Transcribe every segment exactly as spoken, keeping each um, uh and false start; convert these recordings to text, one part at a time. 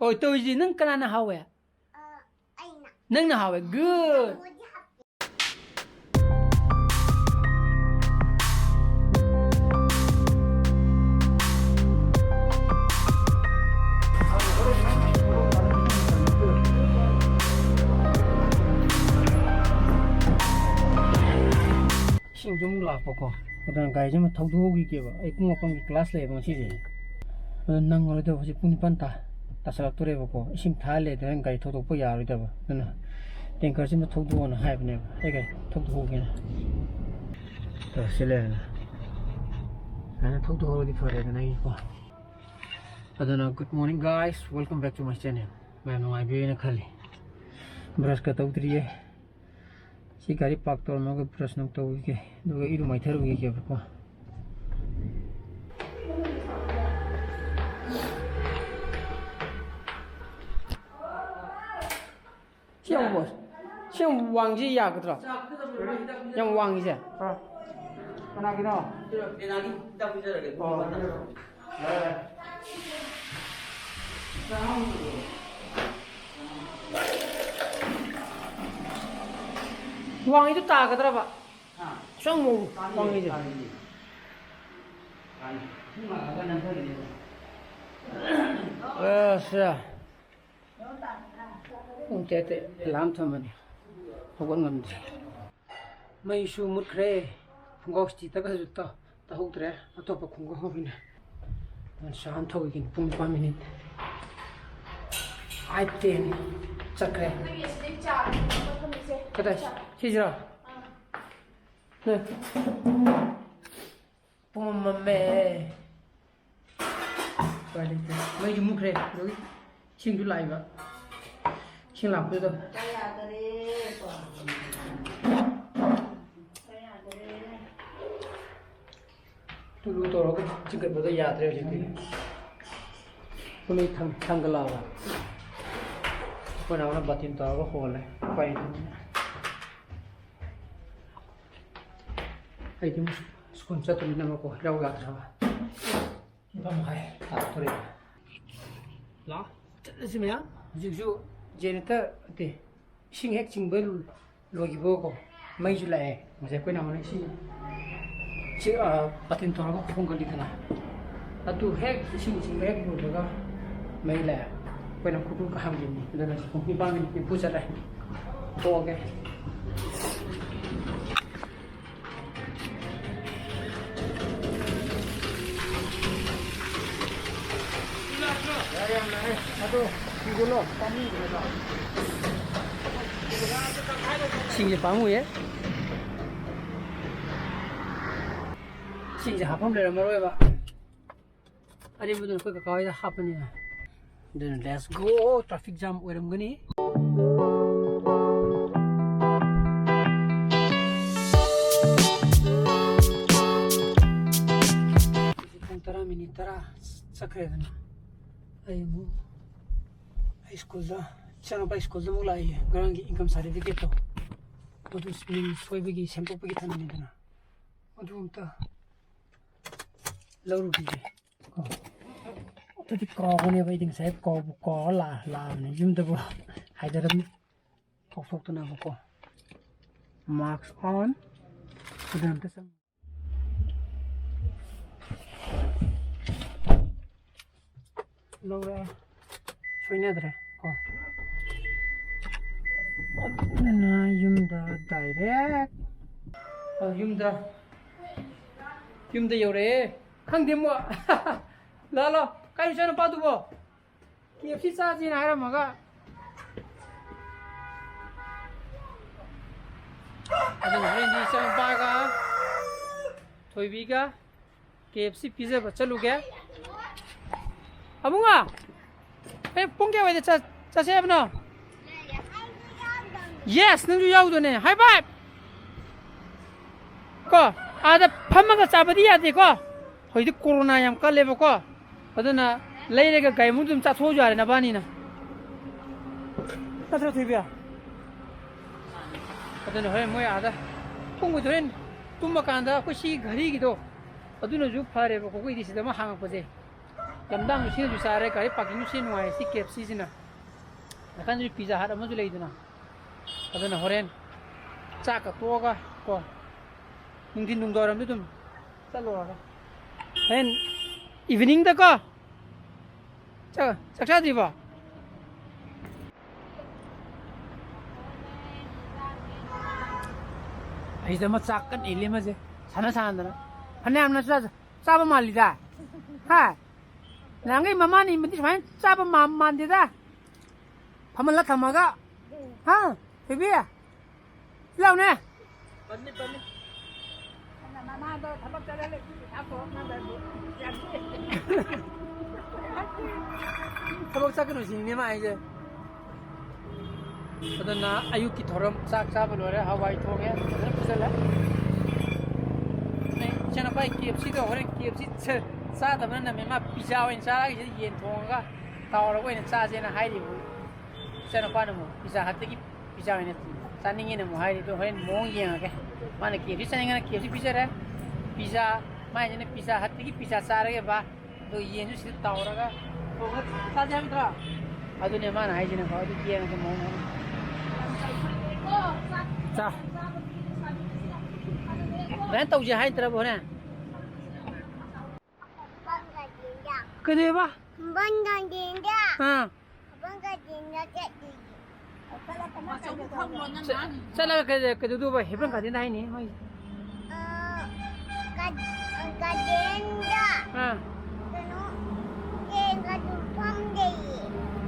ꯍꯣꯏ, ꯇꯧꯔꯤꯁꯤ ꯅꯪ ꯀꯅꯥꯅ ꯍꯥꯎꯋꯦ? ꯅꯪꯅ ꯍꯥꯎꯋꯦ꯫ Good. ꯏꯁꯤꯡꯁꯨ ꯑꯃꯨꯛ ꯂꯥꯛꯄꯀꯣ꯫ ꯑꯗꯨꯅ ꯒꯥꯔꯤꯁꯦ ꯑꯃ ꯊꯧꯗꯣꯛꯍꯧꯈꯤꯒꯦꯕ꯫ ꯑꯩ ꯄꯨꯡ ꯃꯥꯄꯟꯒꯤ class ꯂꯩꯌꯦꯕ ꯉꯁꯤꯁꯦ꯫ ꯑꯗꯨ ꯅꯪꯉꯔꯣꯏꯗꯕ ꯍꯧꯖꯤꯛ ꯄꯨꯡ ꯅꯤꯄꯥꯟ ꯇꯥ-, ꯇꯥꯁꯜꯂꯛꯇꯣꯔꯦꯕꯀꯣ꯫ ꯏꯁꯤꯡ ꯊꯥꯔ ꯂꯩꯔꯗꯤ ꯍꯣꯔꯦꯟ ꯒꯥꯔꯤ ꯊꯧꯗꯣꯛꯄ ꯌꯥꯔꯣꯏꯗꯕ꯫ ꯑꯗꯨꯅ tankerꯁꯤꯃ ꯊꯧꯗꯣꯛꯑꯣꯅ ꯍꯥꯏꯕꯅꯦꯕ꯫ ꯑꯩ ꯒꯥꯔꯤ ꯊꯧꯗꯣꯛꯍꯧꯒꯦꯅ꯫ ꯇꯧꯔ ꯁꯤ ꯂꯩꯔꯦꯅ꯫ ꯁꯨꯃꯥꯏꯅ ꯊꯧꯗꯣꯛꯍꯧꯔꯗꯤ ꯐꯔꯦꯗꯅ ꯑꯩꯒꯤꯀꯣ꯫ ꯑꯗꯨꯅ good morning guys, welcome back to my channel꯫ ꯃꯌꯥꯝ ꯅꯨꯡꯉꯥꯏꯕꯤꯔꯦꯅ ꯈꯜꯂꯤ꯫ Brushꯀ ꯇꯧꯗ꯭ꯔꯤꯌꯦ꯫ ꯁꯤ ꯒꯥꯔꯤ park ꯇꯧꯔꯝꯃꯒ brush ꯅꯨꯡ ꯇꯧꯈꯤꯒꯦ, ꯑꯗꯨꯒ ꯏꯔꯨ ꯃꯥꯏꯊꯔꯨꯈꯤꯒꯦꯕꯀꯣ꯫ ꯁꯤ ꯌꯥꯝ ꯋꯥ-, ꯁꯤ ꯌꯥꯝ ꯋꯥꯡꯉꯤꯁꯤ ꯌꯥꯒꯗ꯭ꯔꯣ? ꯌꯥꯝ ꯋꯥꯡꯉꯤꯁꯦ? ꯀꯅꯥꯒꯤꯅꯣ? ꯋꯥꯡꯉꯤꯗꯨ ꯇꯥꯒꯗ꯭ꯔꯕ? ꯁꯨꯝ ꯋꯥꯡꯉꯤꯁꯦ꯫ ꯑꯁ꯫ ꯄꯨꯡ ꯇꯔꯦꯠꯇ alarm ꯊꯝꯕꯅꯤ, ꯍꯧꯒꯠ ꯉꯝꯗ꯭ꯔꯤ꯫ ꯃꯩꯁꯨ ꯃꯨꯠꯈ꯭ꯔꯦ꯫ ꯈꯣꯡꯒ꯭ꯔꯥꯎ ꯏꯁꯇꯤ ꯇꯛꯈ꯭ꯔꯁꯨ ꯇ-, ꯇꯛꯍꯧꯗ꯭ꯔꯦ꯫ ꯑꯇꯣꯞꯄ ꯈꯣꯡꯒ꯭ꯔꯥꯎ ꯑꯣꯏꯅ ꯁꯥꯟ ꯊꯧꯈꯤꯅꯤ꯫ ꯄꯨꯡ ꯅꯤꯄꯥꯟ minute, eight ten ꯆꯠꯈ꯭ꯔꯦ꯫ ꯀꯗꯥꯏ? ꯁꯤꯁꯤꯔꯣ? ꯄꯨꯝꯃꯝꯃꯦ꯫ ꯎꯄꯥꯏ ꯂꯩꯇꯦ꯫ ꯃꯩꯁꯨ ꯃꯨꯠꯈ꯭ꯔꯦ꯫ ꯑꯗꯨꯒꯤ ꯏꯁꯤꯡꯁꯨ ꯂꯥꯛꯏꯕ꯫ ꯏꯁꯤꯡ ꯂꯥꯛꯄꯗꯨꯗ ꯇꯨꯂꯨ ꯇꯧꯔꯒ ꯆꯤꯡꯈꯠꯄꯗꯣ ꯌꯥꯗ꯭ꯔꯦ ꯍꯧꯖꯤꯛꯇꯤ꯫ ꯇꯨꯂꯨ ꯊꯥꯡ-, ꯊꯥꯡꯒꯠꯂꯛꯑꯕ꯫ ꯑꯩꯈꯣꯏ ꯅꯍꯥꯟꯅ ꯕꯥꯇꯤꯟ ꯇꯧꯔꯒ ꯍꯣꯜꯂꯦ꯫ ꯎꯄꯥꯏ ꯂꯩꯇꯦ꯫ ꯑꯩꯗꯤ ꯁ꯭ꯀꯨꯜ ꯆꯠꯇꯣꯏꯅꯤꯅꯕꯀꯣ, ꯌꯥꯎ ꯌꯥꯗ꯭ꯔꯕ꯫ ꯅꯤꯄꯥꯟ ꯃꯈꯥꯏ ꯇꯥꯔꯛꯇꯣꯔꯦ꯫ ꯂꯥꯛꯑꯣ꯫ ꯆꯠꯂꯁꯤ ꯃꯌꯥꯝ꯫ ꯍꯧꯖꯤꯛꯁꯨ ꯖꯦꯅꯦꯔꯦꯇꯔ ꯅꯠꯇꯦ, ꯏꯁꯤꯡ ꯍꯦꯛ ꯆꯤꯡꯕ ꯂꯣꯏꯈꯤꯕꯀꯣ, ꯃꯩꯁꯨ ꯂꯥꯛꯑꯦ꯫ ꯉꯁꯥꯏ ꯑꯩꯈꯣꯏꯅ ꯑꯃꯨꯛ ꯏꯁꯤꯡ ꯁꯤ, ꯑ, ꯕꯥꯇꯤꯟ ꯇꯧꯔꯒ ꯈꯣꯡꯒꯠꯂꯤꯗꯅ, ꯑꯗꯨ ꯍꯦꯛ ꯏꯁꯤꯡ ꯆꯤꯡꯕ ꯍꯦꯛ ꯂꯣꯏꯕꯒ ꯃꯩ ꯂꯥꯛꯑꯦ꯫ ꯑꯩꯈꯣꯏꯅ ꯈꯨꯗꯨ ꯀꯥꯍꯟꯈꯤꯕꯅꯤ꯫ ꯑꯗꯨꯅ ꯄꯨꯡ ꯅꯤꯄꯥꯟꯒꯤ ꯅꯤꯐꯨ ꯆꯠꯂꯦ꯫ ꯊꯣꯛꯑꯒꯦ꯫ ꯏꯁꯤꯡꯁꯦ ꯄꯥꯝꯃꯨꯏꯌꯦ꯫ ꯏꯁꯤꯡꯁꯦ ꯍꯥꯞꯐꯝ ꯂꯩꯔꯝꯃꯔꯣꯏꯕ꯫ ꯑꯔꯦꯝꯕꯗꯨꯅ ꯑꯩꯈꯣꯏ ꯀꯀꯥ ꯍꯣꯏꯗ ꯍꯥꯞꯄꯅꯤꯅ꯫ ꯑꯗꯨꯅ let's go, traffic jam ꯑꯣꯏꯔꯝꯒꯅꯤ꯫ ꯍꯧꯖꯤꯛ ꯄꯨꯡ ꯇꯔꯥ ꯃꯤꯅꯤꯠ ꯇꯔꯥ ꯆꯠꯈ꯭ꯔꯦꯗꯅ, ꯑꯩ ꯑꯃꯨꯛ ꯑꯩ ꯁ꯭ꯀꯨꯜꯗ, ꯏꯆꯥꯅꯨꯄꯥ ꯁ꯭ꯀꯨꯜꯗ ꯑꯃꯨꯛ ꯂꯥꯛꯏꯌꯦ꯫ ꯉꯔꯥꯡꯒꯤ income certificate ꯇꯣ, ꯃꯗꯨ ꯃꯤꯡ ꯁꯣꯏꯕꯒꯤ ꯁꯦꯝꯗꯣꯛꯄꯒꯤ ꯊꯝꯕꯅꯤꯗꯅ, ꯃꯗꯨ ꯑꯝꯇ ꯂꯧꯔꯨꯈꯤꯒꯦ꯫ ꯀꯣ꯫ ꯑꯗꯨꯗꯤ ꯀꯥꯎꯕꯅꯦꯕ, ꯑꯩꯗꯤ ꯉꯁꯥꯏ ꯀꯥꯎꯕ ꯀꯥꯎꯔ ꯂꯥꯛ-, ꯂꯥꯛꯑꯕꯅꯦ ꯌꯨꯝꯗꯕꯨ꯫ ꯍꯥꯏꯗꯔꯝ ꯀꯥꯎꯊꯣꯛꯇꯅꯕꯀꯣ꯫ Mask on꯫ ꯑꯗꯨ ꯑꯝꯇ ꯆꯪ-, ꯂꯧꯔꯦ꯫ ꯁꯣꯏꯅꯗ꯭ꯔꯦ ꯀꯣ꯫ ꯑꯗꯨꯅ ꯌꯨꯝꯗ direct꯫ ꯑ, ꯌꯨꯝꯗ, ꯌꯨꯝꯗ ꯌꯧꯔꯛꯑꯦ꯫ ꯈꯪꯗꯦ ꯃꯣ꯫ ꯂꯥꯛꯑꯣ, ꯂꯥꯛꯑꯣ꯫ ꯀꯥꯏ ꯆꯠꯅꯨꯄꯥꯗꯨꯕꯣ? KFC ꯆꯥꯁꯦꯅ ꯍꯥꯏꯔꯝꯃꯒ꯫ ꯑꯗꯨꯅ ꯍꯣꯔꯦꯟꯗꯤ ꯏꯆꯥꯅꯨꯄꯥꯒ ꯊꯣꯏꯕꯤꯒ KFC ꯄꯤꯖꯕ ꯆꯠꯂꯨꯒꯦ꯫ ꯑꯕꯨꯡꯉꯣ, ꯑꯦ, ꯄꯨꯡ ꯀꯌꯥꯋꯥꯏꯗ ꯆꯠ-, ꯆꯠꯁꯦ ꯍꯥꯏꯕꯅꯣ? Yes, ꯅꯪꯁꯨ ꯌꯥꯎꯗꯣꯏꯅꯦ꯫ High five꯫ ꯀꯣ, ꯑꯥꯗ ꯐꯝꯃꯒ ꯆꯥꯕꯗꯤ ꯌꯥꯗꯦꯀꯣ꯫ ꯍꯧꯖꯤꯛꯇꯤ corona ꯌꯥꯝ ꯀꯜꯂꯦꯕꯀꯣ꯫ ꯑꯗꯨꯅ ꯂꯩꯔꯒ ꯒꯥꯔꯤ ꯃꯅꯨꯡꯗ ꯑꯗꯨꯝ ꯆꯥꯊꯣꯛꯑꯁꯨ ꯌꯥꯔꯦ ꯅꯕꯥꯅꯤꯅ꯫ ꯅꯠꯇ꯭ꯔꯣ, ꯊꯣꯏꯕꯤ? ꯑꯗꯨꯅ ꯍꯣꯔꯦꯟ ꯃꯣꯏ ꯑꯥꯗ ꯄꯨꯡꯕꯨꯗꯤ ꯍꯣꯔꯦꯟ ꯇꯨꯝꯃꯀꯥꯟꯗ ꯑꯩꯈꯣꯏ ꯁꯤ ꯘꯔꯤꯒꯤꯗꯣ, ꯑꯗꯨꯅꯁꯨ ꯐꯔꯦꯕꯀꯣ, ꯑꯩꯈꯣꯏꯗꯤ ꯁꯤꯗ ꯑꯃ ꯍꯥꯡꯉꯛꯄꯁꯦ꯫ ꯂꯝꯗꯥꯡꯁꯨ ꯁꯤꯅꯁꯨ ꯆꯥꯔꯦ, ꯒꯥꯔꯤ ꯄꯥꯔꯀꯤꯡꯁꯨ ꯁꯤ ꯅꯨꯡꯉꯥꯏ, ꯁꯤ ꯀꯦ ꯑꯦꯐ ꯁꯤꯁꯤꯅ꯫ ꯅꯥꯀꯟꯗꯁꯨ ꯄꯤꯖꯥ ꯍꯠ ꯑꯃꯁꯨ ꯂꯩꯗꯅ꯫ ꯑꯗꯨꯅ ꯍꯣꯔꯦꯟ ꯆꯥꯛꯀ ꯇꯣꯛꯑꯒ ꯀꯣ, ꯅꯨꯡꯊꯤꯟ ꯅꯨꯡꯗꯥꯡꯋꯥꯏꯔꯝꯗ ꯑꯗꯨꯝ ꯆꯠꯂꯨꯔꯒ꯫ ꯍꯣꯔꯦꯟ ꯏꯚꯤꯅꯤꯡꯗꯀꯣ꯫ ꯆꯥꯛ, ꯆꯥꯛ ꯆꯥꯗ꯭ꯔꯤꯕꯣ? ꯑꯩꯁꯤꯗ ꯑꯃ ꯆꯥꯛ ꯀꯟꯅ ꯏꯜꯂꯤ ꯑꯃꯁꯦ, ꯁꯥꯟꯅ ꯁꯥꯟꯅꯗꯅ꯫ ꯐꯅꯌꯥꯝꯅ ꯆꯥ-, ꯆꯥꯕ ꯃꯥꯜꯂꯤꯗ꯫ ꯍꯥ? ꯅꯍꯥꯟꯈꯩ ꯃꯃꯥꯅ ꯏꯟꯕꯗꯤ ꯁꯨꯃꯥꯏꯅ ꯆꯥꯕ ꯃꯥ-, ꯃꯥꯟꯗꯦꯗ꯫ ꯐꯝꯍꯜꯂ ꯊꯝꯃꯒ꯫ ꯍꯥ? ꯊꯣꯏꯕꯤ? ꯁꯤ ꯂꯥꯎꯅꯦ꯫ ꯄꯟꯅꯤ, ꯄꯟꯅꯤ꯫ ꯅꯃꯥꯗꯣ ꯊꯕꯛ ꯆꯠꯂ ꯂꯩ, ꯄꯩꯁꯥ ꯄꯨꯔꯛꯅꯕ ꯌꯥꯗꯦ꯫ ꯊꯕꯛ ꯆꯠꯀꯅꯨ ꯁꯤꯅꯤꯅꯦ ꯃꯥ ꯍꯥꯏꯁꯦ꯫ ꯑꯗꯨꯅ ꯑꯌꯨꯛꯀꯤ ꯊꯧꯔꯝ ꯆꯥꯛ ꯆꯥꯕ ꯂꯣꯏꯔꯦ, ꯍꯋꯥꯏ ꯊꯣꯡꯉꯦ, ꯐꯖꯅ ꯐꯨꯖꯜꯂꯦ꯫ ꯑꯩ ꯏꯆꯥꯅꯨꯄꯥꯒꯤ ꯀꯦ ꯑꯦꯐ ꯁꯤꯗꯣ ꯍꯣꯔꯦꯟ ꯀꯦ ꯑꯦꯐ ꯁꯤ ꯆꯥ-, ꯆꯥꯗꯕꯅ ꯅꯝꯃꯦ, ꯃꯥ ꯄꯤꯖꯥ ꯑꯣꯏꯅ ꯆꯥꯔꯒ ꯁꯤꯗ ꯌꯦꯟ ꯊꯣꯡꯉꯒ ꯇꯥꯎꯔꯒ ꯑꯣꯏꯅ ꯆꯥꯁꯦꯅ ꯍꯥꯏꯔꯤꯕ꯫ ꯏꯆꯥꯅꯨꯄꯥꯅ ꯑꯃꯨꯛ ꯄꯤꯖꯥ ꯍꯠꯇꯒꯤ ꯄꯤꯖꯥ ꯑꯣꯏꯅ ꯆꯥꯅꯤꯡꯉꯦꯅ ꯑꯃꯨꯛ ꯍꯥꯏꯔꯤ, ꯑꯗꯣ ꯍꯣꯔꯦꯟ ꯃꯑꯣꯡ ꯌꯦꯡꯉꯒꯦ꯫ ꯃꯥꯅ ꯀꯦ ꯑꯦꯐ ꯁꯤ ꯆꯥꯅꯤꯡꯉꯅ ꯀꯦ ꯑꯦꯐ ꯁꯤ ꯄꯤꯖꯔꯦ, ꯄꯤꯖꯥ, ꯃꯥꯏꯁꯤꯅ ꯄꯤꯖꯥ ꯍꯠꯇꯒꯤ ꯄꯤꯖꯥ ꯆꯥꯔꯒꯦ ꯕꯥ, ꯑꯗꯣ ꯌꯦꯟꯁꯨ ꯁꯤꯗ ꯇꯥꯎꯔꯒ ꯊꯣꯡꯉ ꯆꯥꯁꯦ ꯍꯥꯏꯕ ꯅꯠꯇ꯭ꯔꯣ? ꯑꯗꯨꯅꯦ ꯃꯥꯅ ꯍꯥꯏꯁꯤꯅꯀꯣ, ꯑꯗꯨ ꯌꯦꯡꯉꯒꯦ ꯃꯑꯣꯡ ꯍꯥꯏꯅ꯫ ꯆꯥ꯫ ꯑꯗꯨꯃꯥꯏꯅ ꯇꯧꯁꯦ ꯍꯥꯏ ꯅꯠꯇ꯭ꯔꯕ ꯍꯣꯔꯦꯟ? ꯀꯩꯗꯧꯕ? ꯕꯟ ꯒꯥꯔꯗꯦꯟꯗ꯫ ꯑꯥ꯫ ꯕꯟ ꯒꯥꯔꯗꯦꯟꯗ ꯆꯠꯂꯤꯌꯦ꯫ ꯆꯠ-, ꯆꯠꯂꯒ ꯀꯩ-, ꯀꯩꯗꯧꯗꯣꯏꯕ? ꯍꯦꯕꯟ ꯒꯥꯔꯗꯦꯟꯗ ꯍꯥꯏꯅꯤ ꯃꯣꯏ꯫ ꯑ, ꯒꯥꯔ-, ꯒꯥꯔꯗꯦꯟꯗ꯫ ꯑꯥ꯫ ꯀꯩꯅꯣ, ꯇ꯭ꯔꯦꯟꯒ ꯑꯗꯨꯝ ꯐꯝꯗꯦꯌꯦ꯫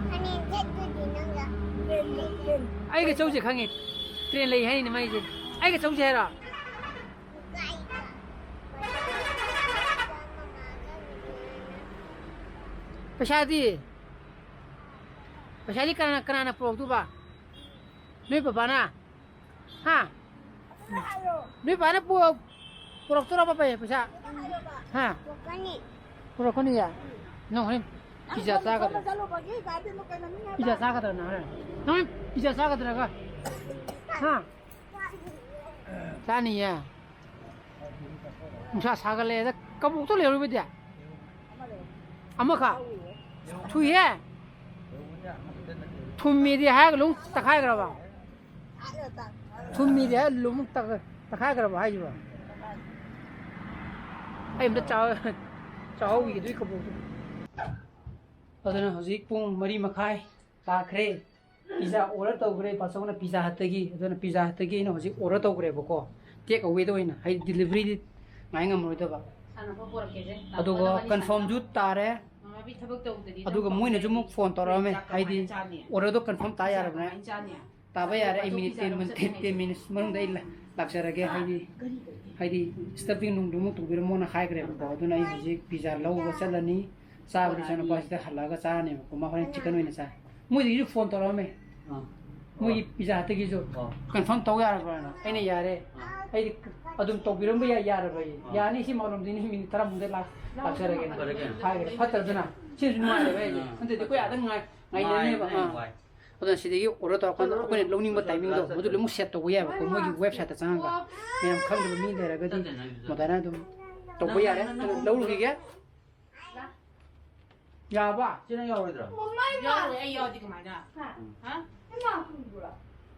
ꯐꯅꯦꯛ ꯁꯦꯠꯇꯣꯏꯗꯤ ꯅꯪꯒ꯫ ꯑꯩꯒ ꯆꯧꯁꯦ ꯈꯪꯉꯦ꯫ ꯇ꯭ꯔꯦꯟ ꯂꯩ ꯍꯥꯏꯅꯤ ꯃꯩꯁꯦ꯫ ꯑꯩꯒ ꯆꯧꯁꯦ ꯍꯥꯏꯔꯣ? ꯄꯩꯁꯥꯗꯤ? ꯄꯩꯁꯥꯗꯤ ꯀꯅꯥꯅ, ꯀꯅꯥꯅ ꯄꯨꯔꯛꯇꯣꯏꯕ? ꯅꯣꯏ ꯄꯄꯥꯅ? ꯍꯥ? ꯅꯣꯏ ꯄꯥꯅ ꯄꯨ-, ꯄꯨꯔꯛꯇꯣꯔꯕ ꯄꯩ-, ꯄꯩꯁꯥ? ꯍꯥ? ꯄꯨꯔꯛꯀꯅꯤ꯫ ꯄꯨꯔꯛꯀꯅꯤꯌꯦ? ꯅꯪ ꯍꯣꯔꯦꯟ ꯄꯤꯖꯥ ꯆꯥꯒꯗ꯭ꯔꯥ? ꯄꯤꯖꯥ ꯆꯥꯒꯗ꯭ꯔꯥ ꯅꯪ ꯍꯣꯔꯦꯟ? ꯅꯪ ꯍꯣꯔꯦꯟ ꯄꯤꯖꯥ ꯆꯥꯒꯗ꯭ꯔꯥꯒ? ꯍꯥ? ꯆꯥꯅꯤꯌꯦ? ꯅꯨꯡꯁꯥ ꯁꯥꯒꯠꯂꯛꯑꯦꯗ, ꯀꯕꯣꯛꯇꯣ ꯂꯩꯍꯧꯔꯤꯕꯗꯤ? ꯑꯃꯈꯛ? ꯊꯨꯏꯍꯦ꯫ ꯊꯨꯝꯃꯤꯗꯤ ꯍꯥꯏꯔꯒ ꯂꯨꯛ ꯇꯛꯈꯥꯏꯈ꯭ꯔꯕ? ꯊꯨꯝꯃꯤꯗꯤ ꯍꯥꯏꯔꯒ ꯂꯨꯛ ꯇꯛ-, ꯇꯛꯈꯥꯏꯈ꯭ꯔꯕ ꯍꯥꯏꯁꯤꯕꯣ? ꯑꯩ ꯑꯝꯇ ꯆꯥ-, ꯆꯥꯍꯧꯈꯤꯒꯦ ꯑꯗꯨꯒꯤ ꯀꯕꯣꯛꯇꯣ꯫ ꯑꯗꯨꯅ ꯍꯧꯖꯤꯛ ꯄꯨꯡ ꯃꯔꯤ ꯃꯈꯥꯏ ꯇꯥꯈ꯭ꯔꯦ꯫ ꯄꯤꯖꯥ ꯑꯣꯔꯗꯔ ꯇꯧꯈ꯭ꯔꯦ ꯄꯥꯆꯧꯅ ꯄꯤꯖꯥ ꯍꯠꯇꯒꯤ꯫ ꯑꯗꯨꯅ ꯄꯤꯖꯥ ꯍꯠꯇꯒꯤ ꯑꯩꯅ ꯍꯧꯖꯤꯛ ꯑꯣꯔꯗꯔ ꯇꯧꯈ꯭ꯔꯦꯕꯀꯣ, ꯇꯦꯛ ꯑꯋꯦꯗ ꯑꯣꯏꯅ, ꯍꯥꯏꯗꯤ ꯗꯤꯂꯤꯚꯔꯤꯗꯤ ꯉꯥꯏ ꯉꯝꯃꯔꯣꯏꯗꯕ꯫ ꯑꯗꯨꯒ ꯀꯟꯐꯥꯔꯝꯁꯨ ꯇꯥꯔꯦ꯫ ꯑꯗꯨꯒ ꯃꯣꯏꯅꯁꯨ ꯑꯃꯨꯛ ꯐꯣꯟ ꯇꯧꯔꯛꯑꯝꯃꯦ, ꯍꯥꯏꯗꯤ ꯑꯣꯔꯗꯔꯗꯣ ꯀꯟꯐꯥꯔꯝ ꯇꯥ ꯌꯥꯔꯕꯅꯦ꯫ ꯇꯥꯕ ꯌꯥꯔꯦ, ꯑꯩ ꯃꯤꯅꯤꯠ ꯇꯦꯟ ꯃꯤꯅꯤꯠꯁ ꯃꯅꯨꯡꯗ ꯑꯩ ꯂꯥꯛꯆꯔꯒꯦ꯫ ꯍꯥꯏꯗꯤ, ꯍꯥꯏꯗꯤ ꯁ꯭ꯇꯐꯤꯡ ꯅꯨꯡꯗꯨ ꯑꯃꯨꯛ ꯇꯧꯕꯤꯔꯝꯃꯣꯅ ꯍꯥꯏꯈ꯭ꯔꯦꯕꯀꯣ꯫ ꯑꯗꯨꯅ ꯑꯩ ꯍꯧꯖꯤꯛ ꯄꯤꯖꯥ ꯂꯧꯕ ꯆꯠꯂꯅꯤ꯫ ꯆꯥꯕꯗꯤ ꯏꯆꯥꯅꯨꯄꯥꯁꯤꯗ ꯍꯜꯂꯛꯑꯒ ꯆꯥꯔꯅꯦꯕꯀꯣ꯫ ꯃꯥ ꯍꯣꯔꯦꯟ ꯆꯤꯛꯀꯟ ꯑꯣꯏꯅ ꯆꯥꯏ꯫ ꯃꯣꯏꯗꯒꯤꯁꯨ ꯐꯣꯟ ꯇꯧꯔꯛꯑꯝꯃꯦ꯫ ꯑꯥ꯫ ꯃꯣꯏꯒꯤ ꯄꯤꯖꯥ ꯍꯠꯇꯒꯤꯁꯨ ꯑꯥ꯫ ꯀꯟꯐꯥꯔꯝ ꯇꯧ ꯌꯥꯔꯕ꯭ꯔꯥꯅ꯫ ꯑꯩꯅ ꯌꯥꯔꯦ꯫ ꯑꯥ꯫ ꯑꯩꯗꯤ ꯑꯗꯨꯝ ꯇꯧꯕꯤꯔꯝꯕ ꯌꯥꯏ, ꯌꯥꯔꯕ ꯑꯩ꯫ ꯑꯥ꯫ ꯌꯥꯅꯤ, ꯁꯤ ꯃꯥꯂꯣꯝꯗꯒꯤ ꯃꯤꯅꯤꯠ ꯇꯔꯥꯃꯨꯛꯇ ꯂꯥꯛ-, ꯂꯥꯛꯆꯔꯒꯦꯅ ꯐꯔꯦ ꯀꯩꯅꯣ꯫ ꯍꯥꯏꯈ꯭ꯔꯦ꯫ ꯐꯠꯇ꯭ꯔꯗꯅ꯫ ꯁꯤꯅꯁꯨ ꯅꯨꯡꯉꯥꯏꯔꯦꯕ ꯑꯩꯁꯦ꯫ ꯑꯥ꯫ ꯅꯠꯇ꯭ꯔꯗꯤ ꯑꯩꯈꯣꯏ ꯑꯥꯗ ꯉꯥꯏ-, ꯉꯥꯏꯅꯅꯦꯕ꯫ ꯉꯥꯏ-, ꯑꯥ꯫ ꯉꯥꯏ꯫ ꯑꯗꯨꯅ ꯁꯤꯗꯒꯤ ꯑꯣꯔꯗꯔ ꯇꯧꯔꯀꯥꯟꯗ ꯑꯩꯈꯣꯏꯅ ꯂꯧꯅꯤꯡꯕ ꯇꯥꯏꯃꯤꯡꯗꯣ ꯃꯗꯨ ꯂꯣꯏꯅꯃꯛ ꯁꯦꯠ ꯇꯧꯕ ꯌꯥꯏꯕꯀꯣ, ꯃꯣꯏꯒꯤ ꯋꯦꯕꯁꯥꯏꯠꯇ ꯆꯪꯉꯒ꯫ ꯃꯌꯥꯝ ꯈꯪꯗꯕ ꯃꯤ ꯂꯩꯔꯒꯗꯤ ꯃꯗꯥꯏꯅ ꯑꯗꯨꯝ ꯇꯧꯕ ꯌꯥꯔꯦ꯫ ꯑꯗꯨ ꯂꯧꯔꯨꯈꯤꯒꯦ꯫ ꯌꯥꯕ? ꯁꯤ ꯅꯪ ꯌꯥꯎꯔꯣꯏꯗ꯭ꯔꯣ? ꯌꯥꯎꯔꯣꯏ, ꯑꯩ ꯌꯥꯎꯗꯤ ꯀꯃꯥꯏꯅ? ꯍꯥ? ꯍꯥ?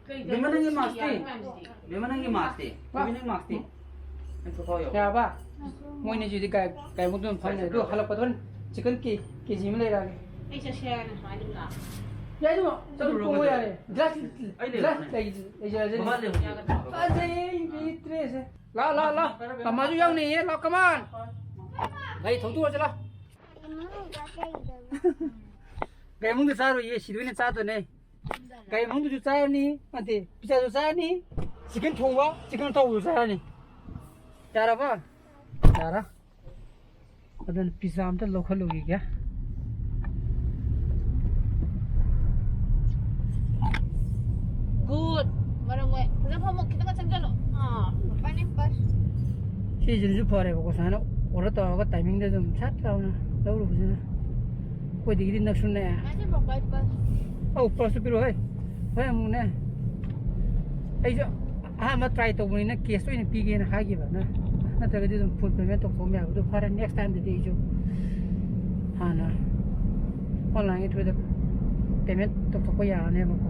ꯀꯩ ꯕꯦꯝꯃ, ꯅꯪꯒꯤ ꯇꯧꯔꯤꯅꯣ? ꯃꯥꯛꯁꯇꯤ? ꯌꯥꯔꯣꯏ ꯃꯌꯥꯝꯁꯤꯗꯤ꯫ ꯕꯦꯝꯃ, ꯅꯪꯒꯤ ꯃꯥꯛꯁꯇꯤ? ꯋꯥ꯫ ꯕꯦꯝꯃ, ꯅꯪꯒꯤ ꯃꯥꯛꯁꯇꯤ? ꯅꯪ ꯊꯣꯛꯄ ꯌꯥꯎ-, ꯌꯥꯕ? ꯃꯣꯏꯅꯤꯁꯤꯗꯤ ꯒꯥꯏ-, ꯒꯥꯏꯃꯨꯛꯇ ꯑꯗꯨꯝ ꯐꯝꯅꯤ꯫ ꯑꯗꯨ ꯍꯜꯂꯛꯄꯗ ꯍꯣꯔꯦꯟ ꯆꯤꯛꯀꯟ ꯀꯦ-, ꯀꯦꯖꯤ ꯑꯃ ꯂꯩꯔꯛꯑꯒꯦ꯫ ꯑꯩ ꯆꯠꯁꯦ ꯍꯥꯏꯔꯒꯅ ꯁꯨꯃꯥꯏꯅ ꯑꯗꯨꯝ ꯂꯥꯛꯑꯣ꯫ ꯌꯥꯏ, ꯑꯗꯨꯝ, ꯑꯗꯨꯝ ꯆꯠꯂꯨꯔꯣ, ꯇꯣꯡꯉꯣ ꯀꯩꯗꯧꯔꯒꯦ? ꯌꯥꯔꯦ꯫ ꯒ꯭ꯂꯥꯁ, ꯑꯩ ꯂꯩꯔꯣ, ꯒ꯭ꯂꯥꯁ ꯑꯩ ꯂꯩꯔꯣ꯫ ꯂꯩ-, ꯂꯩꯖꯔꯁꯅꯤ꯫ ꯕꯕꯥ ꯂꯩꯍꯧꯒꯦ꯫ ꯌꯥꯒꯗ꯭ꯔꯣ? ꯐꯖꯩꯌꯦ, ꯏꯕꯤ ꯇ꯭ꯔꯦꯁꯦ꯫ ꯂꯥꯎ, ꯂꯥꯎ, ꯂꯥꯎ꯫ ꯃꯃꯥꯁꯨ ꯌꯥꯎꯅꯤꯌꯦ, ꯂꯥꯎ, come on꯫ ꯒꯥꯔꯤ ꯊꯧꯗꯣꯛꯑꯁꯤ, ꯂꯥꯎ꯫ ꯒꯥꯔꯤ ꯃꯅꯨꯡꯗ ꯆꯥꯔꯣꯏꯌꯦ, ꯁꯤꯗ ꯑꯣꯏꯅ ꯆꯥꯗꯣꯏꯅꯦ꯫ ꯒꯥꯔꯤ ꯃꯅꯨꯡꯗꯁꯨ ꯆꯥꯔꯅꯤ, ꯅꯠꯇꯦ, ꯄꯤꯖꯥꯁꯨ ꯆꯥꯔꯅꯤ, ꯆꯤꯛꯀꯟ ꯊꯣꯡꯕ, ꯆꯤꯛꯀꯟ ꯑꯇꯥꯎꯕꯁꯨ ꯆꯥꯔꯅꯤ꯫ ꯌꯥꯔꯕ? ꯌꯥꯔꯦ꯫ ꯑꯗꯨꯅ ꯄꯤꯖꯥ ꯑꯝꯇ ꯂꯧꯈꯠꯂꯨꯈꯤꯒꯦ꯫ Good. ꯃꯔꯝ ꯑꯣꯏ꯫ ꯐꯖ ꯐꯝꯃꯣ, ꯈꯤꯇꯪꯒ ꯆꯪꯁꯤꯜꯂꯣ꯫ ꯑꯥ, ꯄꯥꯏꯅꯤꯡ ꯄꯥꯏ꯫ ꯁꯤꯁꯤꯅꯁꯨ ꯐꯔꯦꯕꯀꯣ, ꯁꯨꯃꯥꯏꯅ ꯑꯣꯔꯗꯔ ꯇꯧꯔꯒ ꯇꯥꯏꯃꯤꯡꯗ ꯑꯗꯨꯝ ꯁꯠ ꯂꯥꯎꯅ ꯂꯧꯔꯨꯕꯁꯤꯅ꯫ ꯑꯩꯈꯣꯏꯗꯒꯤꯗꯤ ꯅꯛꯁꯨ ꯅꯛꯑꯦ꯫ ꯉꯁꯤ ꯄꯥꯎ ꯄꯥꯏ ꯄꯥꯏ꯫ ꯑꯧ, ꯄꯔꯁꯇꯨ ꯄꯤꯔꯛꯑꯣ, ꯍꯦ꯫ ꯍꯣꯔꯦꯟ ꯑꯃꯨꯛꯅꯦ꯫ ꯑꯩꯁꯨ ꯑꯍꯥꯟꯕ ꯇ꯭ꯔꯥꯏ ꯇꯧꯕꯅꯤꯅ ꯀꯦꯁꯇ ꯑꯣꯏꯅ ꯄꯤꯒꯦꯅ ꯍꯥꯏꯈꯤꯕ꯫ ꯅ-, ꯅꯠꯇ꯭ꯔꯒꯗꯤ ꯑꯗꯨꯝ ꯐꯨꯜ ꯄꯦꯃꯦꯟ ꯇꯧꯊꯣꯛꯑꯝꯕ ꯌꯥꯕ꯫ ꯑꯗꯨ ꯐꯔꯦ, ꯅꯦꯛꯁ ꯇꯥꯏꯝꯗꯗꯤ ꯑꯩꯁꯨ ꯍꯥꯟꯅ ꯑꯣꯟꯂꯥꯏꯟꯒꯤ ꯊ꯭ꯔꯨꯗ ꯄꯦꯃꯦꯟ ꯇꯧꯊꯣꯛꯄ ꯌꯥꯔꯅꯦꯕꯀꯣ꯫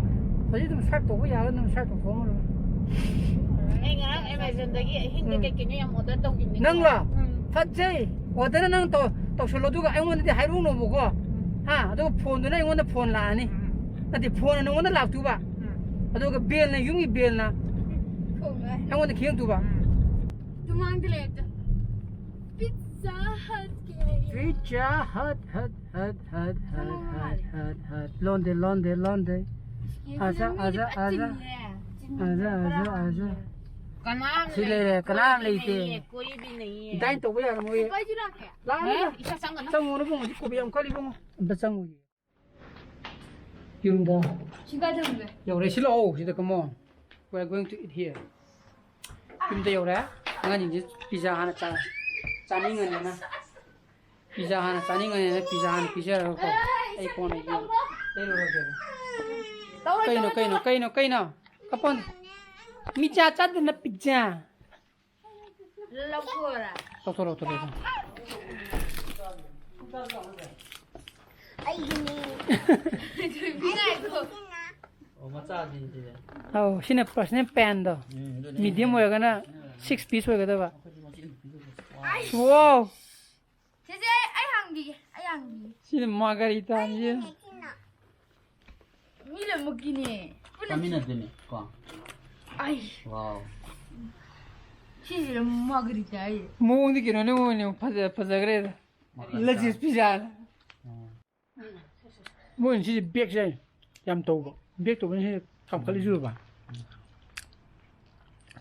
ꯍꯧꯖꯤꯛ ꯑꯗꯨꯝ ꯁ꯭ꯋꯥꯏꯞ ꯇꯧꯕ ꯌꯥꯔꯒ ꯑꯗꯨꯝ ꯁ꯭ꯋꯥꯏꯞ ꯇꯧꯊꯣꯛꯑꯝꯃ ꯂꯣꯏꯔꯦ꯫ ꯑꯩ ꯉꯔꯥꯡ ꯑꯦꯃꯥꯖꯣꯟꯗꯒꯤ ꯑꯍꯤꯡꯗ ꯎꯝ꯫ ꯀꯩ ꯀꯩꯅꯣ ꯌꯥꯝ ꯑꯣꯔꯗꯔ ꯇꯧꯈꯤꯕꯅꯤꯀꯣ꯫ ꯅꯪꯂꯣ? ꯎꯝ꯫ ꯐꯠꯖꯩ꯫ ꯑꯣꯔꯗꯔ ꯅꯪ ꯇꯧ-, ꯇꯧꯁꯜꯂꯣ, ꯑꯗꯨꯒ ꯑꯩꯉꯣꯟꯗꯗꯤ ꯍꯥꯏꯔꯛꯎꯅꯣꯕꯀꯣ꯫ ꯎꯝ꯫ ꯍꯥ? ꯑꯗꯨꯒ ꯐꯣꯟꯗꯨꯅ ꯑꯩꯉꯣꯟꯗ ꯐꯣꯟ ꯂꯥꯛꯑꯅꯤ꯫ ꯎꯝ꯫ ꯅꯠꯇꯦ, ꯐꯣꯟꯅ ꯅꯉꯣꯟꯗ ꯂꯥꯛꯇꯨꯕ꯫ ꯎꯝ꯫ ꯑꯗꯨꯒ ꯕꯦꯜꯅ, ꯌꯨꯝꯒꯤ ꯕꯦꯜꯅ ꯈꯣꯡꯉꯦ꯫ ꯑꯩꯉꯣꯟꯗ ꯈꯤꯡꯉꯛꯇꯨꯕ꯫ ꯎꯝ꯫ ꯇꯨꯃꯥꯡꯗ ꯂꯩꯔꯦ꯫ ꯄꯤꯖꯥ ꯍꯠꯀꯤ꯫ Pizza hut, hut, hut, hut, hut, hut, hut, hut. ꯂꯣꯟꯗꯦ, ꯂꯣꯟꯗꯦ, ꯂꯣꯟꯗꯦ꯫ ꯑꯖꯥ, ꯑꯖꯥ, ꯑꯖꯥ꯫ ꯑꯖꯥ, ꯑꯖꯥ, ꯑꯖꯥ꯫ ꯀꯅꯥꯝ ꯁꯤ ꯂꯩꯔꯦ, ꯂꯩꯇꯦ꯫ ꯀꯅꯥꯝ ꯀꯣꯏꯕꯤ ꯂꯩꯇꯦ꯫ ꯅꯩꯌꯦ, ꯀꯣꯏꯕꯤ ꯅꯩꯌꯦ꯫ ꯗꯥꯏꯟ ꯇꯧꯕ ꯌꯥꯔꯝꯃꯣꯏꯌꯦ꯫ ꯀꯣꯏꯁꯨ ꯂꯥꯛꯀꯦ꯫ ꯂꯥꯛꯑꯅꯨꯗ꯫ ꯍꯦ? ꯏꯁꯥ ꯆꯪꯒꯅꯨ꯫ ꯆꯪꯉꯨꯅꯨ ꯏꯕꯨꯡꯉꯣ, ꯍꯧꯖꯤꯛ ꯀꯣꯕꯤ ꯌꯥꯝ ꯀꯜꯂꯤ ꯏꯕꯨꯡꯉꯣ꯫ ꯑꯝꯇ ꯆꯪꯉꯨꯒꯦ꯫ ꯌꯨꯝꯗ꯫ ꯁꯤ ꯀꯥꯏ ꯊꯝꯒꯦ? ꯌꯧꯔꯦ, ꯁꯤ ꯂꯥꯛꯑꯣ, ꯁꯤꯗ, come on. We are going to eat here. ꯌꯨꯝꯗ ꯌꯧꯔꯦ꯫ ꯑꯉꯥꯡꯁꯤꯡꯁꯦ ꯄꯤꯖꯥ ꯍꯥꯟꯅ ꯆꯥ-, ꯆꯥꯅꯤꯡꯉꯅꯤꯅ꯫ ꯄꯤꯖꯥ ꯍꯥꯟꯅ ꯆꯥꯅꯤꯡꯉꯅꯤꯅ ꯄꯤꯖꯥ ꯍꯥꯟꯅ ꯄꯤꯖꯔꯒꯀꯣ꯫ ꯑꯩ ꯀꯣꯟꯅ ꯌꯦꯡ-, ꯂꯩꯔꯨꯔꯒꯦ꯫ ꯀꯩꯅꯣ, ꯀꯩꯅꯣ, ꯀꯩꯅꯣ, ꯀꯩꯅꯣ? ꯀꯄꯣꯟ꯫ ꯃꯤꯆꯥ ꯆꯥꯗꯅ ꯄꯤꯖꯥ꯫ ꯂꯧꯊꯣꯛꯑꯣꯔꯥ? ꯂꯧꯊꯣꯛ, ꯂꯧꯊꯣꯛ, ꯂꯧꯊꯣꯛ꯫ ꯑꯩꯒꯤꯅꯤ꯫ ꯉꯥꯏꯈꯣ꯫ ꯑꯣ, ꯃꯆꯥꯗꯤ ꯁꯤꯗꯤ꯫ ꯑꯧ, ꯁꯤꯅ personal pan ꯗꯣ꯫ ꯎꯝ, ꯑꯗꯨꯅꯦ꯫ Medium ꯑꯣꯏꯔꯒꯅ six piece ꯑꯣꯏꯒꯗꯕ꯫ ꯑꯩꯈꯣꯏꯗꯤ ꯃꯆꯦ ꯑꯃ ꯄꯤꯖꯒꯦ꯫ Wow! ꯆꯦꯆꯦ, ꯑꯩ, ꯑꯩ ꯍꯥꯡꯕꯤꯒꯦ, ꯑꯩ ꯍꯥꯡꯕꯤꯒꯦ꯫ ꯁꯤꯅ ꯃꯥꯒꯔꯤꯇꯥꯅꯤ, ꯁꯤꯅ꯫ ꯃꯤ ꯂꯣꯏꯅꯃꯛꯀꯤꯅꯦ꯫ ꯄꯨꯟꯅ ꯆꯥꯃꯤꯟꯅꯗꯣꯏꯅꯦ ꯀꯣ꯫ ꯑꯩ꯫ Wow꯫ ꯁꯤꯁꯦ ꯃꯥꯒꯔꯤꯇꯥ ꯍꯥꯏꯌꯦ꯫ ꯃꯑꯣꯡꯗꯤ ꯀꯩꯅꯣꯅꯦ, ꯃꯑꯣꯡꯅꯦ, ꯐꯖ-, ꯐꯖꯈ꯭ꯔꯦꯗ꯫ ꯃꯥꯒꯔꯤꯇꯥ꯫ Legit pizza꯫ ꯎꯝ꯫ ꯃꯣꯏꯅ ꯁꯤꯁꯦ bakeꯁꯦ ꯌꯥꯝ ꯇꯧꯕ꯫ Bake ꯇꯧꯕꯅ ꯍꯦꯟꯅ ꯀꯥꯝꯈꯠꯂꯤꯁꯦ ꯎꯕ꯫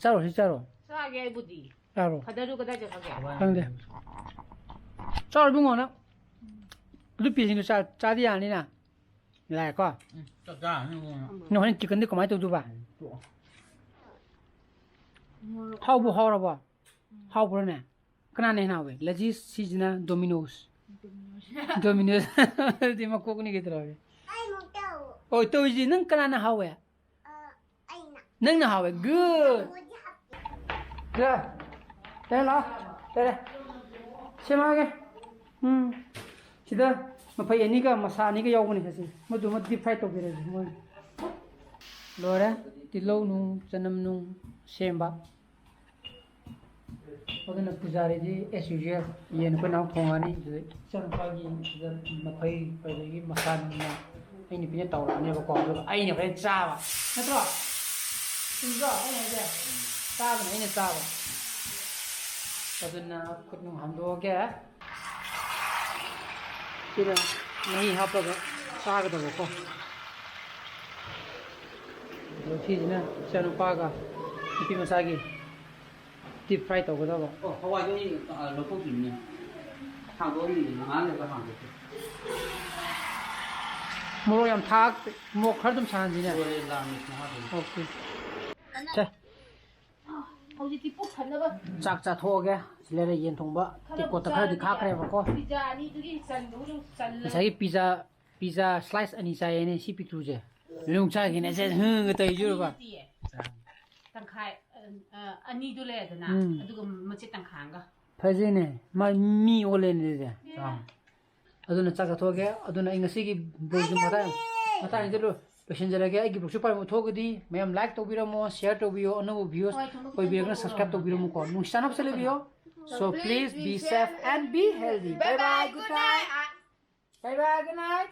ꯆꯥꯔꯣ, ꯁꯤ ꯆꯥꯔꯣ꯫ ꯆꯥꯒꯦ ꯑꯩꯕꯨꯗꯤ꯫ ꯆꯥꯔꯣ꯫ ꯐꯗꯔꯗꯨ ꯀꯗꯥꯏ ꯆꯠꯈ꯭ꯔꯒꯦ? ꯈꯪꯗꯦ꯫ ꯆꯥꯔꯣ ꯏꯕꯨꯡꯉꯣ ꯅꯪ꯫ ꯑꯗꯨ ꯄꯤꯁꯤꯡꯗꯨ ꯆꯥ-, ꯆꯥꯗꯤ ꯌꯥꯅꯤꯅ꯫ ꯌꯥꯏꯀꯣ? ꯎꯝ, ꯆꯥꯛ ꯆꯥꯔꯅꯤ ꯏꯕꯨꯡꯉꯣ꯫ ꯅꯪ ꯍꯣꯔꯦꯟ chickenꯗꯤ ꯀꯃꯥꯏꯅ ꯇꯧꯗꯣꯏꯕ? ꯎꯝ, ꯇꯣꯛꯑꯣ꯫ ꯍꯥꯎꯕꯨ ꯍꯥꯎꯔꯕꯣ? ꯍꯥꯎꯕ꯭ꯔꯣꯅꯦ? ꯀꯅꯥꯅ ꯍꯦꯟꯅ ꯍꯥꯎꯋꯦ? ꯂꯖꯤꯁ ꯁꯤꯁꯤꯅ Domino's꯫ Domino's꯫ Domino's꯫ ꯑꯗꯨꯗꯤ ꯃꯀꯣꯛꯅꯤ ꯀꯩꯗꯧꯔꯒꯦ? ꯑꯩ ꯑꯃꯨꯛ ꯇꯧ꯫ ꯑꯣ, ꯇꯧꯔꯤꯁꯤ ꯅꯪ ꯀꯅꯥꯅ ꯍꯥꯎꯋꯦ? ꯑ, ꯑꯩꯅ꯫ ꯅꯪꯅ ꯍꯥꯎꯋꯦ꯫ Good꯫ ꯃꯣꯏꯗꯤ ꯍꯥꯞꯇꯦ꯫ ꯁꯦ꯫ ꯂꯩꯔꯦ, ꯂꯥꯛꯑꯣ꯫ ꯂꯩꯔꯦ꯫ ꯁꯦꯝꯃꯛꯑꯒꯦ꯫ ꯎꯝ꯫ ꯁꯤꯗ ꯃꯐꯩ ꯑꯅꯤꯒ ꯃꯁꯥ ꯑꯅꯤꯒ ꯌꯥꯎꯕꯅꯦ꯫ ꯑꯁꯤ ꯃꯗꯨꯃ ꯗꯤꯞ ꯐ꯭ꯔꯥꯏ ꯇꯧꯕꯤꯔꯒꯦ ꯃꯣꯏ꯫ ꯂꯣꯏꯔꯦ꯫ ꯇꯤꯜꯍꯧ ꯅꯨꯡ, ꯆꯅꯝ ꯅꯨꯡ ꯁꯦꯝꯕ꯫ ꯑꯗꯨꯅ ꯄꯨꯖꯥꯔꯤꯗꯤ as usual ꯌꯦꯟ ꯑꯩꯈꯣꯏ ꯅꯍꯥꯟ ꯊꯣꯡꯉꯅꯤ꯫ ꯑꯗꯨꯗ ꯏꯆꯥꯅꯨꯄꯥꯒꯤ ꯁꯤꯗ ꯃꯐꯩ, ꯑꯗꯒꯤ ꯃꯁꯥ ꯅꯨꯡꯅ ꯑꯩ ꯅꯨꯄꯤꯅ ꯇꯧꯔꯛꯑꯅꯦꯕꯀꯣ꯫ ꯑꯗꯨꯒ ꯑꯩꯅ ꯍꯣꯔꯦꯟ ꯆꯥꯕ꯫ ꯅꯠꯇ꯭ꯔꯣ? ꯆꯨꯝꯗ꯭ꯔꯣ ꯑꯩꯅ ꯍꯥꯏꯁꯦ? ꯆꯥꯕꯅ ꯑꯩꯅ ꯆꯥꯕ꯫ ꯑꯗꯨꯅ ꯈꯨꯠ ꯅꯨꯡ ꯍꯥꯝꯗꯣꯛꯑꯒꯦ꯫ ꯁꯤꯅ ꯃꯍꯤ ꯍꯥꯞꯄꯒ ꯆꯥꯒꯗꯕꯀꯣ꯫ ꯑꯗꯣ ꯁꯤꯁꯤꯅ ꯏꯆꯥꯅꯨꯄꯥꯒ ꯅꯨꯄꯤ ꯃꯆꯥꯒꯤ ꯗꯤꯞ ꯐ꯭ꯔꯥꯏ ꯇꯧꯒꯗꯕ꯫ ꯑꯣ, ꯍꯋꯥꯏꯗꯣ ꯑꯩ, ꯑ, ꯂꯧꯊꯣꯛꯇ꯭ꯔꯤꯕꯅꯦ꯫ ꯍꯥꯡꯗꯣꯛꯑꯝꯃꯤꯅꯦ, ꯉꯥꯏꯍꯥꯛ ꯂꯩꯔꯒ ꯍꯥꯡꯗꯣꯛꯀꯦ꯫ ꯃꯣꯔꯣꯛ ꯌꯥꯝ ꯊꯥꯛ-, ꯃꯣꯔꯣꯛ ꯈꯔ ꯑꯗꯨꯝ ꯁꯥꯍꯟꯁꯤꯅꯦ꯫ ꯂꯣꯏꯔꯦ, ꯂꯥꯝꯃꯦ, ꯃꯈꯥ ꯂꯣꯏꯔꯦ꯫ ꯑꯣꯀꯦ꯫ ꯁꯦ꯫ ꯍꯧꯖꯤꯛꯇꯤ ꯄꯨꯛ ꯊꯟꯅꯕ ꯆꯥꯛ ꯆꯥꯊꯣꯛꯑꯒꯦ꯫ ꯁꯤ ꯂꯩꯔꯦ ꯌꯦꯟ ꯊꯣꯡꯕ꯫ ꯈꯔ ꯇꯦꯡꯀꯣꯠꯇ ꯈꯔꯗꯤ ꯆꯥꯔꯗꯤ ꯈꯥꯛꯈ꯭ꯔꯦꯕꯀꯣ꯫ ꯄꯤꯖꯥ ꯑꯅꯤꯗꯨꯒꯤ ꯆꯟꯕꯕꯨ ꯆꯜꯂꯦ꯫ ꯉꯁꯥꯏꯒꯤ ꯄꯤꯖꯥ, ꯄꯤꯖꯥ ꯁ꯭ꯂꯥꯏꯁ ꯑꯅꯤ ꯆꯥꯏꯌꯦꯅꯦ ꯁꯤ ꯄꯤꯛꯇ꯭ꯔꯨꯁꯦ꯫ ꯂꯣꯡ ꯆꯥꯈꯤꯅꯦ ꯁꯦ, ꯍꯨꯡꯒ ꯇꯧꯔꯤꯁꯦ ꯎꯔꯕ? ꯅꯠꯇꯤꯌꯦ꯫ ꯆꯥ꯫ ꯇꯪꯈꯥꯏ, ꯑ, ꯑ, ꯑꯅꯤꯗꯨ ꯂꯩꯔꯦꯗꯅ, ꯎꯝ꯫ ꯑꯗꯨꯒ ꯃꯆꯦꯠ ꯇꯪꯈꯥꯏ ꯑꯃꯒ꯫ ꯐꯖꯩꯅꯦ꯫ ꯃꯥ ꯃꯤ ꯑꯣꯜꯂꯦꯅꯦ ꯑꯗꯨꯗꯤ꯫ ꯆꯥ꯫ ꯑꯗꯨꯅ ꯆꯥꯛ ꯆꯥꯊꯣꯛꯑꯒꯦ꯫ ꯑꯗꯨꯅ ꯑꯩ ꯉꯁꯤꯒꯤ vlogꯁꯤ ꯃꯇꯥꯡ, ꯃꯇꯥꯡꯁꯤꯗ ꯂꯣꯏ-, ꯂꯣꯏꯁꯤꯟꯖꯔꯒꯦ꯫ ꯑꯩꯒꯤ vlogꯁꯤ ꯄꯥꯝꯕ ꯊꯣꯛꯑꯒꯗꯤ ꯃꯌꯥꯝ like ꯇꯧꯕꯤꯔꯝꯃꯣ, share ꯇꯧꯕꯤꯌꯣ, ꯑꯅꯧꯕ viewers ꯍꯣꯏ, ꯊꯨꯝꯕ ꯑꯣꯏꯕꯤꯔꯒꯅ ꯈꯤꯇꯪ subscribe ꯇꯧꯕꯤꯔꯝꯃꯣꯀꯣ꯫ ꯅꯨꯡꯁꯤ ꯆꯥꯟꯅꯕꯁꯦ ꯂꯩꯕꯤꯌꯣ꯫ So please be safe and be healthy. Bye bye, good night. Bye bye, good night.